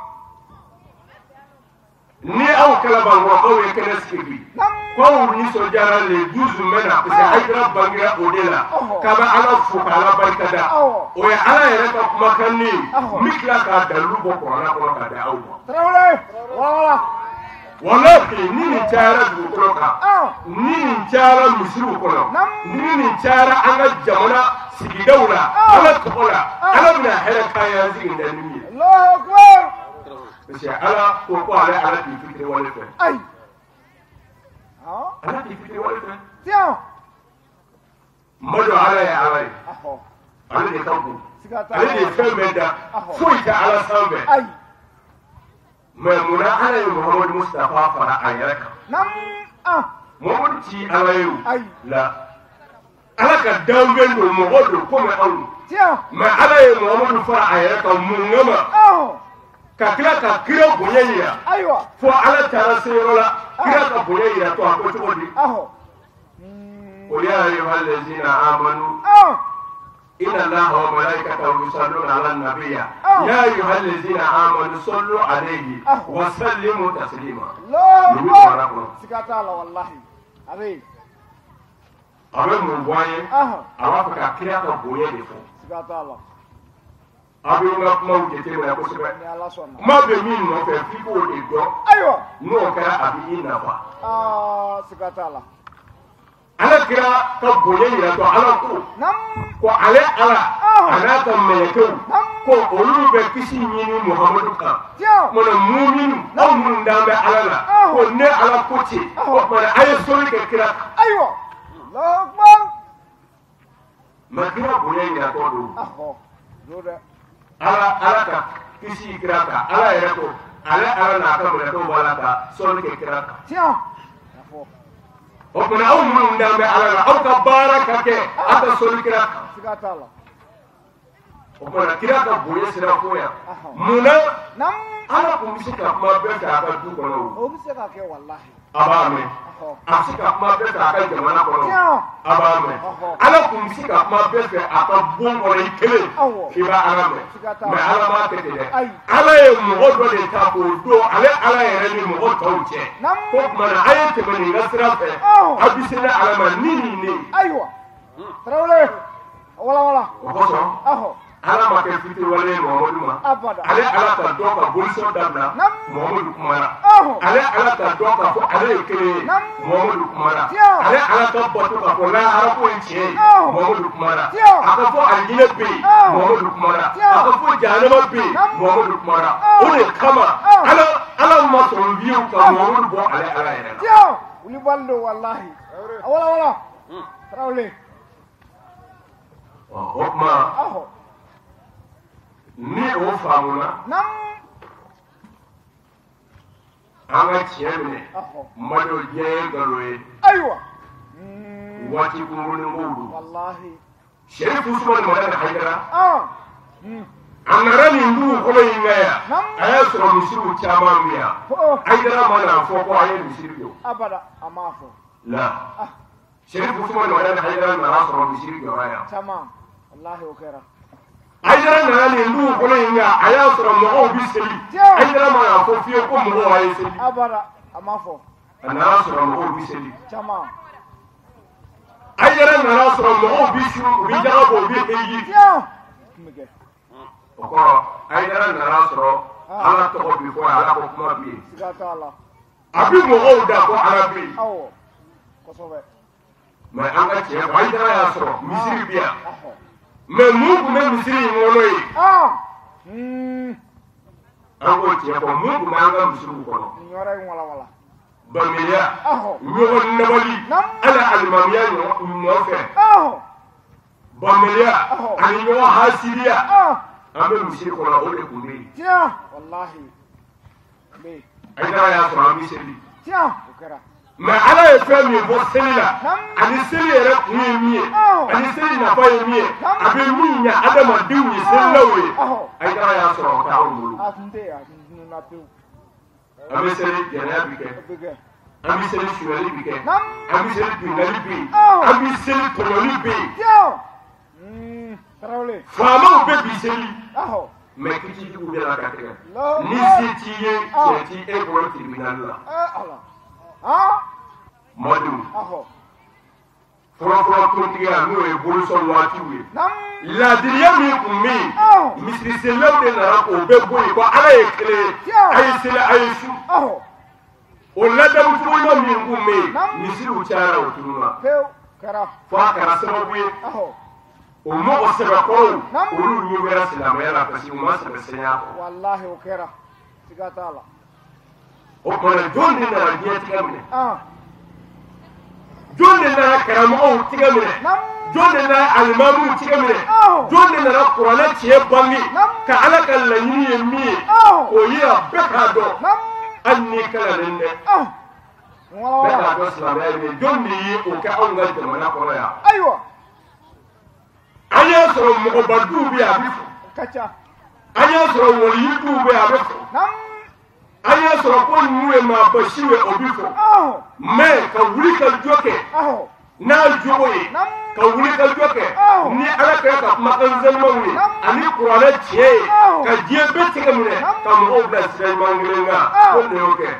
Ni aw Kalabankɔrɔkaw ye kɛnɛ sigi bi, k'aw nisɔndiyara le 12 mai na parce que Hayidara bangera o de la, k'a bɛ Ala fo k'Ala barikada, o ye Ala yɛrɛ ka kumakan ne ye, n bɛ tila k'a dalilu bɔ kuranɛ kɔnɔ k'a di aw ma. Tarawele, walawala. Walahi ni nin cayara dugukolo kan, ni nin cayara misiriw kɔnɔ, ni nin cayara an ka jamana sigidaw la, Ala tɔgɔ la, Ala bɛna hɛrɛ k'an ye an sigi tɛ ni min ye. Alahu akubar. Parce que Ala ko ko ale Ala t'i fitiriwale fɛ. Ayi. Ala t'i fitiriwale fɛ. Tiɲɛ. Madu Ala ye Ala ye. Ale de ka bon. Ale de ye fɛn bɛɛ da. Foyi tɛ Ala sanfɛ. Ayi. Mais munna Ala ye Muhamadu Mustafa fara a yɛrɛ kan? Muhamadu ti Ala ye o. La. Ala ka danfɛn don, mɔgɔ don komi anw. Tiɲɛ. Mais Ala ye Muhamadu fara a yɛrɛ kan mun kama? Ka tila ka kira bonya yira. Ayiwa. Fo Ala taara se yɔrɔ la, kira ka bonya yira to a ko cogo di? Qul ya ayyuhallazina amanu. Inna Allaha wa malaikatahu yusalluna ala nabiyya. Ya ayyuhallazina amanu sallu alayhi wa sallimu taslima. Allahu akbar. Siga t'a la wallahi. A bɛ yen. A bɛ mun fɔ an ye? A b'a fɛ ka kira ka bonya de fɔ. Siga t'a la. A bɛ n ka kumaw jateminɛ kosɛbɛ. Kuma bɛ min nɔfɛ f'i k'o de dɔn. Ayiwa. N'o kɛra a bɛ i nafa. Siga t'a la. Ala kira ka bonya yira to Ala ko. Ko ale Ala a n'a ka mɛlɛkɛw ko olu bɛ kisi ɲini Muhamadu kan. Kumana muminu aw minnu dalen bɛ Ala la ko ne Ala ko ten. O kumana a ye sɔnni kɛ kira kan. Ayiwa. Alahu akbar. Mais kira bonya yira tɔ don. Don dɛ. Ala ka kisi kira kan. Ala yɛrɛ ko ale Ala n'a ka mɛlɛkɛw b'a la ka sɔnni kɛ kira kan. Tiɲɛ. O kumana aw minnu dalen bɛ Ala la aw ka baara ka kɛ aw ka sɔnni kira kan. Siga t'a la. O kumana kira ka bonya sera fo yan. Munna Ala kun bɛ se ka kuma bɛɛ fɛ a ka du kɔnɔ o. O bɛ se ka kɛ walahi. A b'a mɛn. A bɛ se ka kuma bɛɛ fɛ a ka jamana kɔnɔ. A b'a mɛn. Ala kun bɛ se ka kuma bɛɛ fɛ a ka bon kɔnɔ i kelen. I b'a Ala mɛn. Mais Ala m'a kɛ ten dɛ. Ala ye mɔgɔ dɔ de ta k'o don ale Ala yɛrɛ ni mɔgɔ tɔw cɛ. Ko kumana a ye tɛmɛ nin ka sira fɛ. A bɛ se ne Ala ma ni nin ne ye. Ayiwa. Tarawele. Walawala. O kosɔn. Ala ma kɛ fitiriwale ye Muhamadu ma. Ale Ala ka dɔn ka bolisɔn dabila. Muhamadu kumara. Ale Ala ka dɔn k'a fɔ ale ye kelen ye. Muhamadu kumara. Ale Ala ka bato k'a fɔ lahara ko ye tiɲɛ ye. Muhamadu kumara. A ka fɔ alijinɛ bɛ yen. Muhamadu kumara. A ka fɔ jahanama bɛ yen. Muhamadu kumara. O de kama Ala ma sɔn fiyewu ka Muhamadu bɔ ale Ala yɛrɛ la. Wulibali don walahi. A walawala. Tarawele. O tuma. Ni o faamuna an ka tiɲɛ minɛ madu diɲɛ ye nkalon ye. Ayiwa. Waati kunkurunin kow don. Walahi. Sɛrifu Usumani Madani Hayidara. A nana nin dugukolo in kan yan. A y'a sɔrɔ misiriw caman bɛ yan. Hayidara ma n'a fɔ ko a ye misiri jɔ. Abada a m'a fɔ. La. Sɛrifu Usumani Madani Hayidara nana sɔrɔ misiri jɔra yan. Caman. Walahi o kɛra. Hayidara nana nin dugukolo in kan a y'a sɔrɔ mɔgɔw bɛ seli. Hayidara ma n'a fɔ fiyewu ko mɔgɔw a ye seli. Abada a m'a fɔ. A nana sɔrɔ mɔgɔw bɛ seli. Caman. Hayidara nana sɔrɔ mɔgɔw bɛ sun u bɛ jaga bɔ u bɛ heji. O kɔrɔ Hayidara nana sɔrɔ Ala tɔgɔ bɛ fɔ Ala ko kuma bɛ yen. Siga t'a la. A bɛ mɔgɔw da ko Ala bɛ yen. Awɔ kosɛbɛ. Mais an ka tiɲɛ fɔ Hayidara y'a sɔrɔ misiri bɛ yan. Mais mun tun bɛ misiri in kɔnɔ yen? An k'o tiɲɛ fɔ mun tun bɛ an ka misiriw kɔnɔ? Nin yɔrɔ in walawala. Bamenya, ɲɔgɔn nabali, ala alimamiya nɔfɛ. Bamenya ani ɲɔgɔn hasiriya. An bɛ misiri kɔnɔ o de tun bɛ yen. Tiɲɛ. Walahi. Hayidara y'a sɔrɔ an bɛ seli. Tiɲɛ. O kɛra. Mais ala ye fɛn min fɔ seli la, ani seli yɛrɛ kun ye min ye, ani seli nafa ye min ye, a bɛ min ɲɛ adamadenw ye selilaw ye, Hayidara y'a sɔrɔ o t'anw bolo. An bɛ seli jɛnɛya bi kɛ, an bɛ seli sonyali bi kɛ, an bɛ seli binkanni bɛ yen, an bɛ seli tɔɲɔli bɛ yen. Faamaw bɛ bi seli, mais kiitigiw bɛ la ka tigɛ. Ni se t'i ye, tiɲɛ t'i e bolo tribunal la. Madu, fɔlɔfɔlɔ tontigiya n'o ye bolosɔn waatiw ye, laadiriya min tun bɛ yen, misiriselilaw de nana k'o bɛɛ bɔ yen ko ala ye kelen ye, a ye seli a ye su. O ladamu cogo ɲuman min tun bɛ yen, misiriw cayara o tununna fo a kɛra sababu ye o mɔgɔ sɛbɛkɔrɔw olu ɲɛwɛrɛ silamɛya la parce que u ma sɛbɛ sɛnya kɔ. Walahi o kɛra, siga t'a la. O tuma jɔn de nana diɲɛ tigɛ minɛ? Jɔn de nana karamɔgɔw tigɛ minɛ? Jɔn de nana alimamuw tigɛ minɛ? Jɔn de nana kuranɛ tiɲɛ bange ka ala ka laɲini ye min ye k'o yira bɛɛ k'a dɔn, hali n'i kalannen tɛ, bɛɛ k'a dɔn silamɛya ye min ye. Jɔn de ye o kɛ anw ka jamana kɔnɔ yan? Ayiwa, an y'a sɔrɔ mɔgɔba duw bɛ yen a bɛ fɔ, an y'a sɔrɔ waliyu duw bɛ yen a bɛ fɔ, an y'a sɔrɔ ko ninnu ye maabasiw ye o bɛ fɔ. Mais ka wuli ka jɔ kɛ n'a jogo ye, ka wuli ka jɔ kɛ ni ala kɛra ka kumakan sanimanw ye ani kuranɛ tiɲɛ ye, ka diɲɛ bɛɛ tigɛ minɛ ka mɔgɔw bila sira ɲuman kelen kan, ko de y'o kɛ.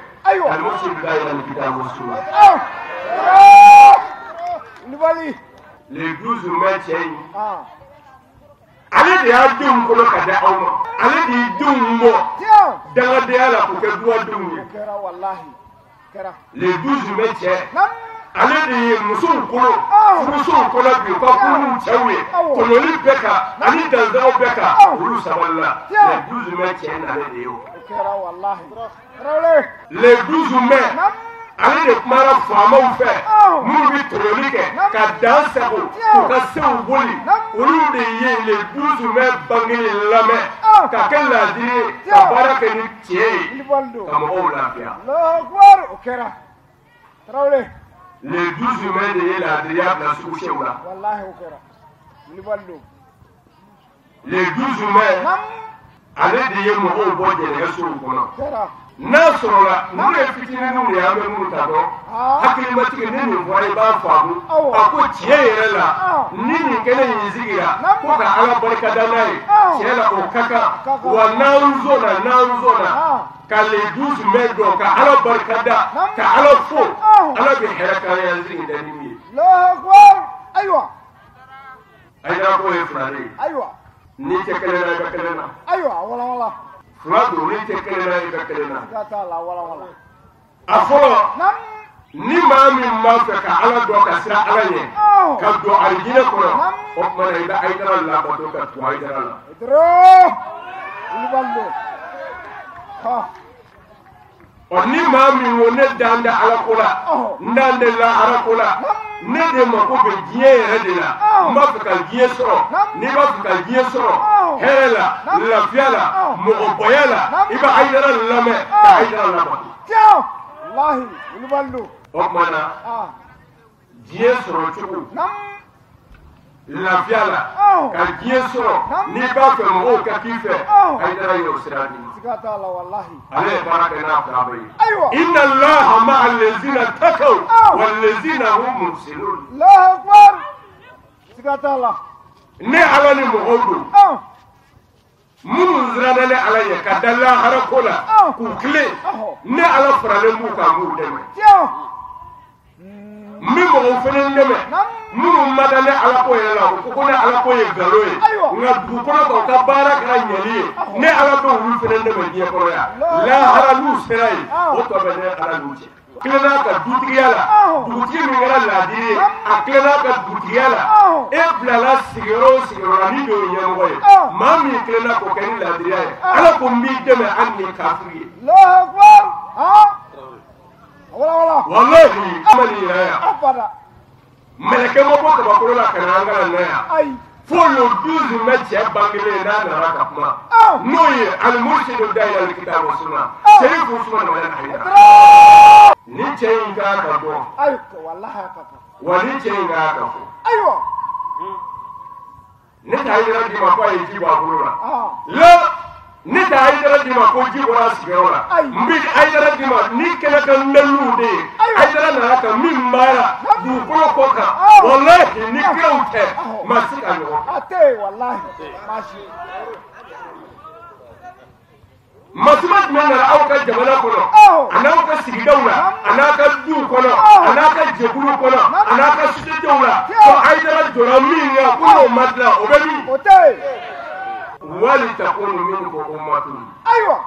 Le 12 mai cɛ in, ale de y'a denw kɔnɔ ka di aw ma, ale de y'i denw bɔ dangadenya la k'u kɛ duwadenw ye. Le 12 mai cɛ, ale de ye musow kolo, furusow kɔnɔ bi u ka furu n'u cɛw ye, tɔɲɔli bɛɛ kan ani danzagaw bɛɛ kan, olu sabalila. Le 12 mai cɛ n'ale de ye o. Le 12 mai, ale de kumara faamaw fɛ minnu bɛ tɔɲɔli kɛ ka dan sago k'u ka sew boli, olu de ye le 12 mai bange lamɛn ka kɛ laadiri ye, ka baara kɛ ni tiɲɛ ye, ka mɔgɔw lafiya. Le 12 mai de ye laadiriya bila sugusɛw la. Le 12 mai, ale de ye mɔgɔw bɔ jɛnɛkɛsow kɔnɔ. N'a sɔrɔla ninnu ye fitininw de ye, an bɛ minnu ta dɔn, hakilimatigi ni nin fɔra i b'a faamu. A ko tiɲɛ yɛrɛ la, ni nin kɛnɛ in sigira ko ka ala barika da n'a ye, tiɲɛ la o ka kan. Wa n'an zɔnna ka le 12 mai dɔn, ka ala barika da, ka ala fo, ala bɛ hɛrɛ k'an ye an sigi da ni min ye. Ayiwa. Ayiwa k'o ye fila de ye. Ayiwa. N'i tɛ kelen na i bɛ kelen na. Ayiwa wala wala. Fila don, n'i tɛ kelen na i bɛ kelen na. Siga t'a la, wala wala. A fɔlɔ, ni maa min b'a fɛ ka ala dɔn ka siran ala ɲɛ, ka don alijinɛ kɔnɔ, o tuma na i bɛ Hayidara labato ka tugu Hayidara la. Ɔ ni maa min ko ne dan tɛ ala ko la, n dan tɛ lahara ko la, ne de mako bɛ diɲɛ yɛrɛ de la, n b'a fɛ ka diɲɛ sɔrɔ. N'i b'a fɛ ka diɲɛ sɔrɔ hɛrɛ la, lafiya la, mɔgɔbɔya la, i bɛ Hayidara lamɛn ka Hayidara labato. O tuma na diɲɛ sɔrɔ cogo lafiya la, ka diɲɛ sɔrɔ, n'i b'a fɛ mɔgɔw ka k'i fɛ, Hayidara ye o sira d'i ma. Ale ye baara kɛ n'a fila bɛɛ ye. Inna Allaha ma'a allazina taqaw wallazina hum muhsinun. Ne ala ni mɔgɔw don minnu siranna ne ala ɲɛ ka da lahara ko la k'u tilen, ne ala faralen b'u kan k'u dɛmɛ. N bɛ mɔgɔw fana dɛmɛ minnu ma da ne ala ko yɛrɛ la, u ko ne ala ko ye nkalon ye, nka dugukolo kan u ka baara kɛra ɲɛli ye, ne ala bɛ olu fana dɛmɛ diɲɛ kɔnɔ yan. Lahara n'u sera yen, o tɔ bɛ ne ala n'u cɛ. Tilenna ka dutigiya la, dugutigi min kɛra laadiri ye, a tilenna ka dugutigiya la, e bilala sigiyɔrɔ o sigiyɔrɔ la ni de ye ɲɛmɔgɔ ye, maa min tilenna k'o kɛ ni laadiriya ye, ala ko n b'i dɛmɛ hali ni kafiri ye. Walahi, an ma nin yira yan. Mɛlɛkɛ ma bɔ kabakolo la ka na an kalan na yan. Fo le 12 mai cɛ bangelen n'a nana ka kuma n'o ye al-mursidu da'i al-kitab wa sunna Cherif Ousmane Madani Haidara ni cɛ in kan ka dɔn wa ni cɛ in kan ka fɔ ne t'a yira d'i ma ko a ye ji bɔ a bolo la la ne t'a Haidara d'i ma ko ji bɔra a sigiyɔrɔ la n bɛ Haidara d'i ma ni kɛnɛ kan daliluw de ye Haidara nana ka min baara dugukolo kɔ kan walahi ni kiraw tɛ maa si ka ɲɔgɔn a tɛ yen walahi maa si. Masuba jumɛn nana aw ka jamana kɔnɔ a n'aw ka sigidaw la a n'a ka duw kɔnɔ a n'a ka jɛkulu kɔnɔ a n'a ka sociétéw la ko Haidara jɔra min kan ko n'o ma dilan o bɛ min. O tɛ yen. Wali takunu minkum ummatun. Ayiwa.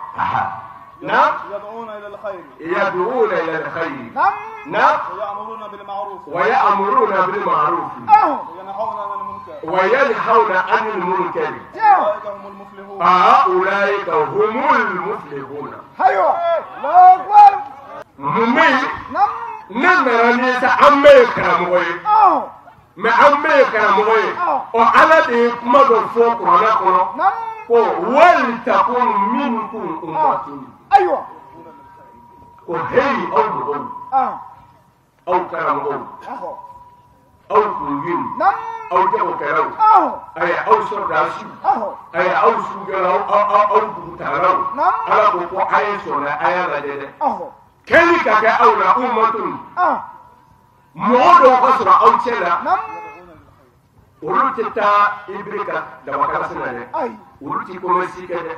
نعم. يدعون إلى الخير. يدعون إلى الخير. نعم. نعم. ويأمرون بالمعروف. ويأمرون بالمعروف. وينهون عن المنكر. وينهون عن المنكر. أولئك هم المفلحون. أولئك هم المفلحون. أيوة. الله أكبر. Mun نعم. ne nana ni sa an bɛɛ ye karamɔgɔ ye. Mais an bɛɛ ye karamɔgɔ ye. Ɔ Ala de ye kuma dɔ fɔ kuranɛ kɔnɔ. Ko wali takun minkum ummatun. Ayiwa. Ko heyi aw mɔgɔw. Aw karamɔgɔw. Aw kungiw. Aw jagokɛlaw. Ayi aw sɔrɔdasiw. Ayi aw sugukɛlaw aw dugutagalaw. Ala ko ko a ye sɔn dɛ a y'a lajɛ dɛ. Kɛli ka kɛ aw la ummatun. Mɔgɔ dɔw ka sɔrɔ aw cɛ la. Olu tɛ taa ibiri ka dabakalasi na dɛ. Olu ti commerce kɛ dɛ.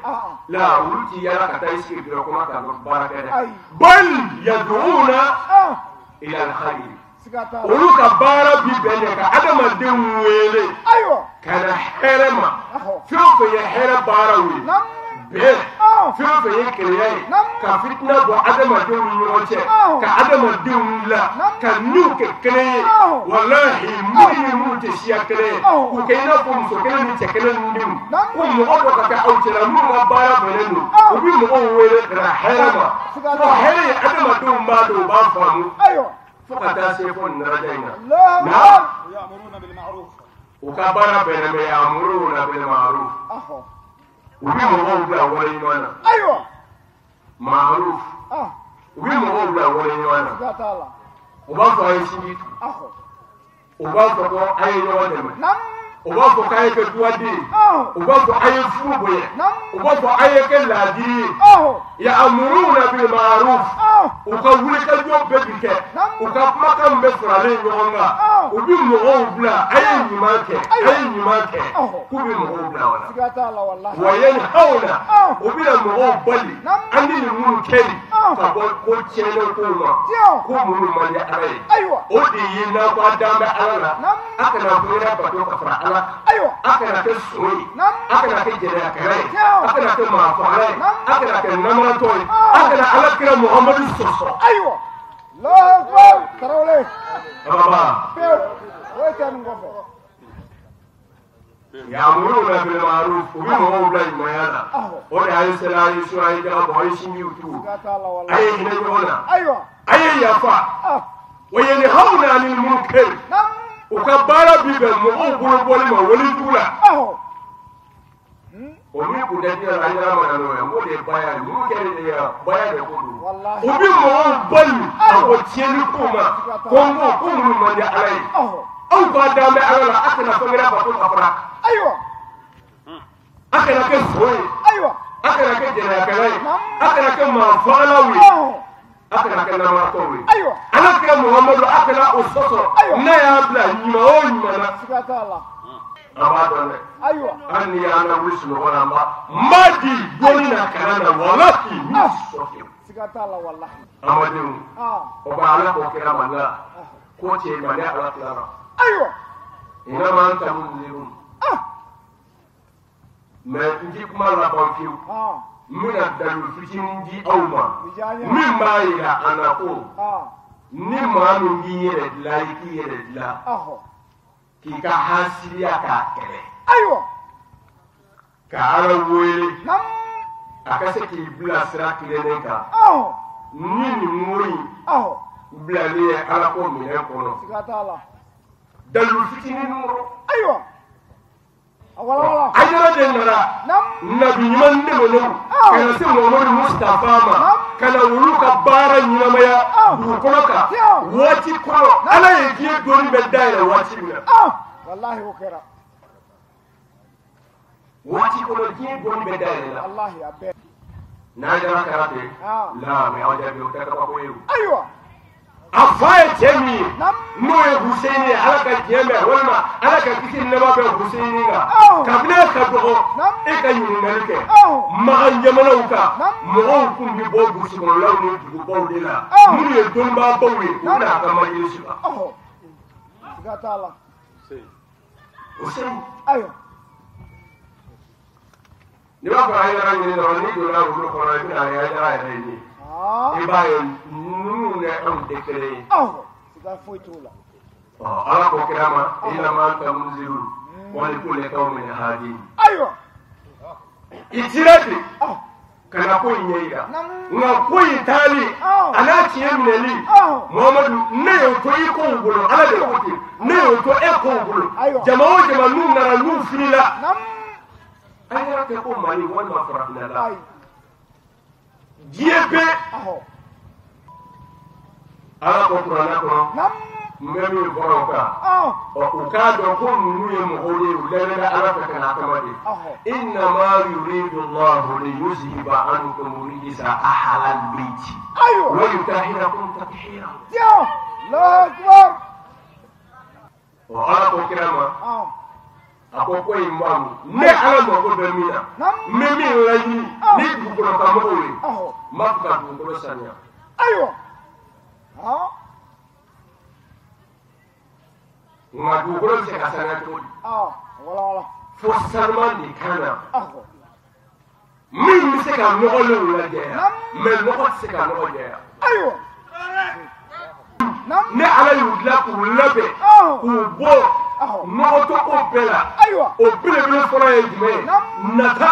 La olu ti yala ka taa i sigi biro kɔnɔ ka baara kɛ dɛ. Bal yad'una ila al-khayr. Olu ka baara bi bɛn de ka adamadenw wele. Ka na hɛrɛ ma. Fɛn o fɛn ye hɛrɛ baaraw ye. Bɛn. Fɛn o fɛn ye kelenya ye. Ka fitina bɔ adamadenw ni ɲɔgɔn cɛ. Ka adamadenw la. Ka n'u kɛ kelen ye. Walahi minnu ni minnu tɛ siya kelen ye. K'u kɛ i n'a fɔ muso kelen ni cɛ kelen ni denw. Ko mɔgɔ dɔ ka kɛ aw cɛla minnu ka baara bɛnnen don. U bɛ mɔgɔw wele ka na hɛrɛ ma. Ko hɛrɛ ye adamadenw b'a dɔn u b'a faamu. Fo ka taa se fo nin daraja in na. U ka baara bɛnnen bɛ ya'muruna bil ma'ruf. U bɛ mɔgɔw bila wale ɲuman na. Ayiwa. Ma'ruf. U bɛ mɔgɔw bila wale ɲuman na. U b'a fɔ a ye sinji tu. U b'a fɔ ko a ye ɲɔgɔn dɛmɛ. U b'a fɔ k'a ye kɛ duwaden ye. U b'a fɔ a ye furu bonya. U b'a fɔ a ye kɛ laadiri ye. Ya'muruna bil ma'ruf. U ka wulikajɔ bɛɛ bi kɛ. U ka kumakan bɛɛ faralen ɲɔgɔn kan. U bɛ mɔgɔw bila a ye ɲuman kɛ a ye ɲuman kɛ k'u bɛ mɔgɔw bila o la. Wa yanhawna u bɛna mɔgɔw bali an ni nin minnu kɛli ka bɔ ko tiɲɛnen kow ma ko minnu man di Ala ye. O de ye n'aw ka dan bɛ Ala la a kana fɛn bato ka fara Ala kan. A kana kɛ son ye a kana kɛ jɛnɛyakɛla ye a kana kɛ maafagala ye a kana kɛ namaratɔ ye a kana Ala kira Muhamadu sɔsɔ. Ayiwa. Allahu akbar Tarawele. Baba. Pewu. O ye tɛ nin kɔfɛ. Ya'muruna bil ma'ruf u bɛ mɔgɔw bila ɲumanya la. O de a ye seli a ye sun a ye jaga bɔ a ye sinjiw tugu. A ye hinɛ ɲɔgɔn na. Ayiwa. A ye yafa. Wa yanhawna 'anil munkar. U ka baara bi bɛn mɔgɔw bolo bɔli ma walijugu la. O min kun tɛ diɲɛ la an yɛrɛ ma na n'o ye n k'o de ye baya ye minnu kɛlen de ye baya de ko don. U bɛ mɔgɔw bali ka bɔ tiɲɛni ko ma ko n ko ko minnu man di Ala ye. Aw ka dan bɛ Ala la a kana fɛn wɛrɛ bato ka fara a kan. Ayiwa. A kana kɛ son ye. Ayiwa. A kana kɛ jɛnɛyakɛla ye. A kana kɛ maafagalaw ye. A kana kɛ namaratɔw ye. Ayiwa. Ala kira Muhamadu a kana o sɔsɔ. N'a y'a bila ɲuman o ɲuman na. Siga t'a la. An b'a dɔn dɛ. Ayiwa. Hali n'i y'an lawuli sunɔgɔ la an b'a n b'a di dɔnni na kalan na walahi n b'i sɔsɔ fiyewu. Siga t'a la walahi. An badenw. O b'a Ala k'o kira ma la ko cɛ ma ne Ala tilara. Ayiwa. Innama anta munzirun. Mais n ti kuma laban fiyewu. N bɛna dalilu fitinin di aw ma. Min b'a yira an na ko ni maa min b'i yɛrɛ dilan i k'i yɛrɛ dilan. K'i ka hasiriya k'a kɛlɛ. Ayiwa. Ka Ala wele. A ka se k'i bila sira tilennen kan. Ni nin wo in bilalen ye Ala ko minɛn kɔnɔ. Siga t'a la. Dalilu fitinin kɔrɔ. Ayiwa. Hayidara de nana nabi ɲuman nɛmɛnenw ka na se Muhamadu Mustafa ma ka na olu ka baara ɲɛnamaya dugukolo kan waati kɔnɔ Ala ye diɲɛ donni bɛɛ dayɛlɛ waati min na. Walahi o kɛra. Waati kɔnɔ diɲɛ donni bɛɛ dayɛlɛ la. Walahi a bɛɛ. N'a kɛra ten la mɛ aw jaabi o tɛ kabako ye o. Ayiwa. A fa ye cɛ min ye n'o ye Huseyini ye Ala ka diɲɛ bɛɛ walima Ala ka kisi ni nɛɛma bɛ Huseyini kan kabini e ka dɔgɔ e ka ɲininkali kɛ Makan jamanaw kan mɔgɔw tun bɛ bɔ burusi kɔnɔlaw ni dugubaw de la minnu ye dɔnnibaabaw ye u bɛna a ka majilisi la. Siga t'a la. Huseyini. Ayiwa. N'i b'a fɛ Hayidara ɲini dɔrɔn n'i donna olu kɔnɔ i bɛna Hayidara yɛrɛ ye. I b'a ye ninnu ni anw tɛ kelen ye. Siga foyi t'o la. Ala ko kira ma innama anta munzirun wa likulli qawmin haadin. Ayiwa. I cira de ka na ko in ɲɛ yira nka ko in taali a n'a tiɲɛ minɛli Muhamadu ne y'o to i kow bolo Ala de ko ten ne y'o to e kow bolo jama o jama n'u nana n'u filila. Hayidara tɛ ko Mali walima farafinna la. Diɲɛ bɛɛ Ala ko kuranɛ kɔnɔ n bɛ min fɔra o kan ɔ u k'a dɔn ko ninnu ye mɔgɔw ye u dalen bɛ Ala fɛ ka n'a kama de innama yuridu Allahu liyuzhiba ankum rijsa ahlal bayti wa yutahhirakum tathira. Allahu akbar. Ɔ Ala ko kira ma a ko ko in b'a ne Ala mako bɛ min na n bɛ min laɲini ni dugukolo kan mɔgɔw ye n b'a fɛ ka dugukolo saniya. Ayiwa. Nka dugukolo bɛ se ka saniya cogo di? Fo sanuman de ka na min bɛ se ka nɔgɔlenw lajɛya mɛ nɔgɔ tɛ se ka nɔgɔ jɛya. Ayiwa. Ne Ala y'u dilan k'u labɛn k'u bɔ nɔgɔtɔko bɛɛ la. Ayiwa. O belebele fɔlɔ ye jumɛn ye? Nata.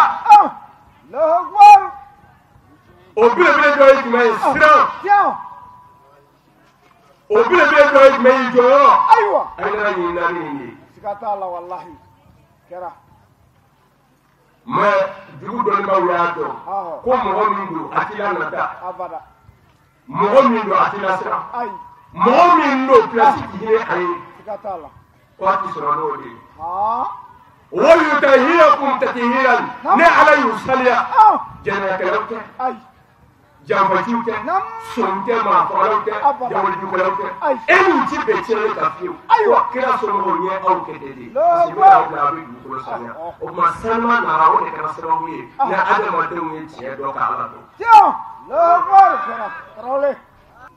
O belebele dɔ ye jumɛn ye? Siran. O belebele dɔ ye jumɛn ye? Jɔyɔrɔ. Ayiwa. Hayidara ɲinina ni nin ye. Siga t'a la walahi. Kɛra. Mɛ dugu dɔnnibaaw y'a dɔn ko mɔgɔ min don a t'i la nata. Abada. Mɔgɔ min don a t'i la siran. Ayi. Mɔgɔ min don pilasi ti hinɛ a ye. Siga t'a la. Ko a ti sɔrɔ n'o de ye. Wa yutahhirakum tathiran ne Ala y'u saniya. Jɛnɛyakɛlaw tɛ. Janfaciw tɛ. Son tɛ maafagalaw tɛ. Jagojugukɛlaw tɛ. E n'u ti bɛn tiɲɛni kan fiyewu. Ayiwa kira somɔgɔw ɲɛ aw kɛ ten de. Parce que n'o y'aw bila a bɛ dugukolo saniya. O tuma sanuya nana o de kɛra sababu ye ni adamadenw ye tiɲɛ dɔn ka Ala dɔn.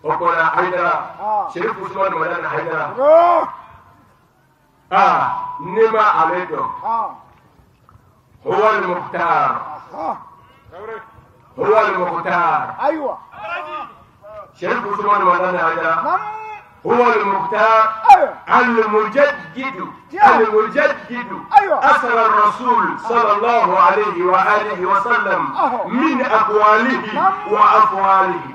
O kɔrɔ Hayidara Serifu Usumani Madani Hayidara. Ne ma ale dɔn. Huwa al-Mukhtar. Huwa al-Mukhtar. Ayiwa. Serifu Usumani Madani Hayidara. Huwa al-Mukhtar al-Mujaddidu al-Mujaddidu asar ar-Rasul sallallahu alayhi wa alihi wa sallam min aqwalihi wa afwalihi.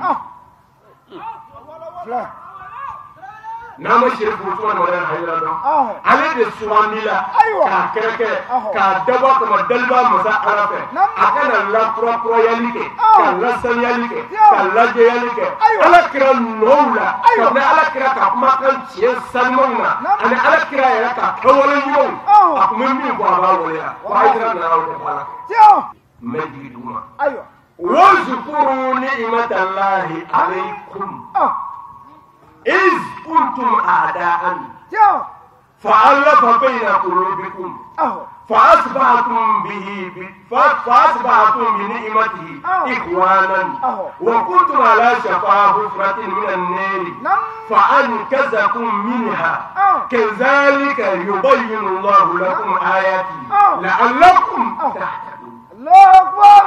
N'a ma Serifu Usumani Madani Hayidara dɔn ale de sugandila k'a kɛrɛkɛ k'a dabɔ a kama daliba masa Ala fɛ a ka na lakurakurayali kɛ ka lasaniyali kɛ ka lajɛyali kɛ Ala kira nɔw la kabini Ala kira ka kumakan tiɲɛ sanumanw na ani Ala kira yɛrɛ ka kɛwale ɲumanw a tun bɛ min fɔ a b'a waleya wa Hayidara nana o de baara kɛ n bɛ jigin dugu ma. Wazkuru ni'matallahi alaykum. إذ كنتم أعداء فألف بين قلوبكم فأصبحتم فأصبحتم بنعمته إخوانا وكنتم على شفا حفرة من النار فأنقذكم منها كذلك يبين الله لكم آياته لعلكم تهتدون. الله أكبر.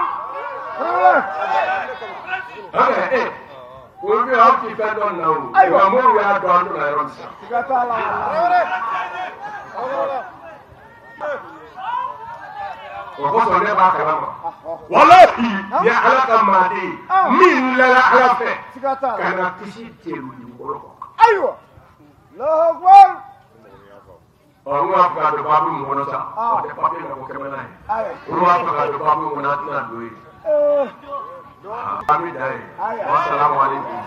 O bɛ aw ti fɛn dɔn na o. Ayiwa mɔgɔw y'a dɔn an donna yɔrɔ min sisan. Siga t'a la. O kosɔn ne b'a kalama. Walahi ni Ala ka maaden ye min lala Ala fɛ. Siga t'a la. Ka na kisi jeli dugukolo kɔ. Ayiwa. Allahu akbar. Ɔ n'u b'a fɛ ka don baabu min kɔnɔ sa, o tɛ papiye la ko kɛmɛ n'a ye. Olu b'a fɛ ka don baabu min kɔnɔ, a tɛna don yen. An bɛ dan yen. Wasalamu aleykum.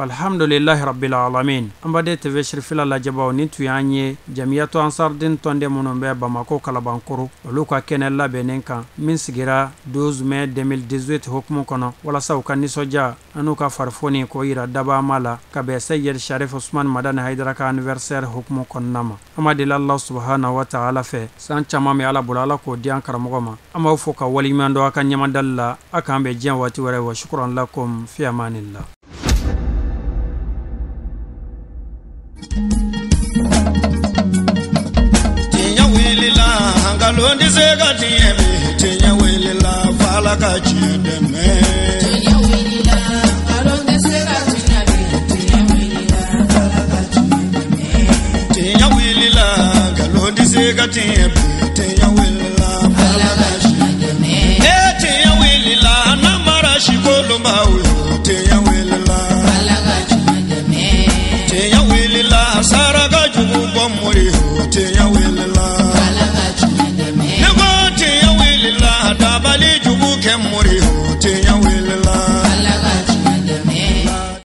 Alhamdulillahi rabbil alamin. An baden TV Sirifila lajɛbaw, nin tun y'an ye Jamiyatu Ansardin tɔnden minnu bɛ Bamako Kalabankoro, olu ka kɛnɛ labɛnnen kan min sigira 12 mai 2018 hukumu kɔnɔ, walasa u ka nisɔndiya an'u ka farifoni k'o yira dabama la ka bɛn Seyid Sharif Usman Madani Hayidara ka anniversaire hukumu kɔnɔna ma. An b'a deli Allah subhanahu wa ta'ala fɛ, san caman bɛ Ala bolo, Ala k'o di an karamɔgɔ ma. An b'aw fo ka waleɲuman dɔn a ka ɲɛmadali la. A k'an bɛn diɲɛ waati wɛrɛ. Wa shukran lakum fi amanillah. Tiɲɛ wulila, nkalon tɛ se ka tiɲɛ bi. Tiɲɛ wulila, f'Ala ka tiɲɛ dɛmɛ. Tiɲɛ wulila, nkalon tɛ se ka tiɲɛ bi. Tiɲɛ wulila, f'Ala ka tiɲɛ dɛmɛ. Tiɲɛ wulila, nkalon tɛ se ka tiɲɛ bi. Tiɲɛ wulila, f'Ala ka tiɲɛ dɛmɛ. Ee tiɲɛ wulila, n'an mara si kolonba o.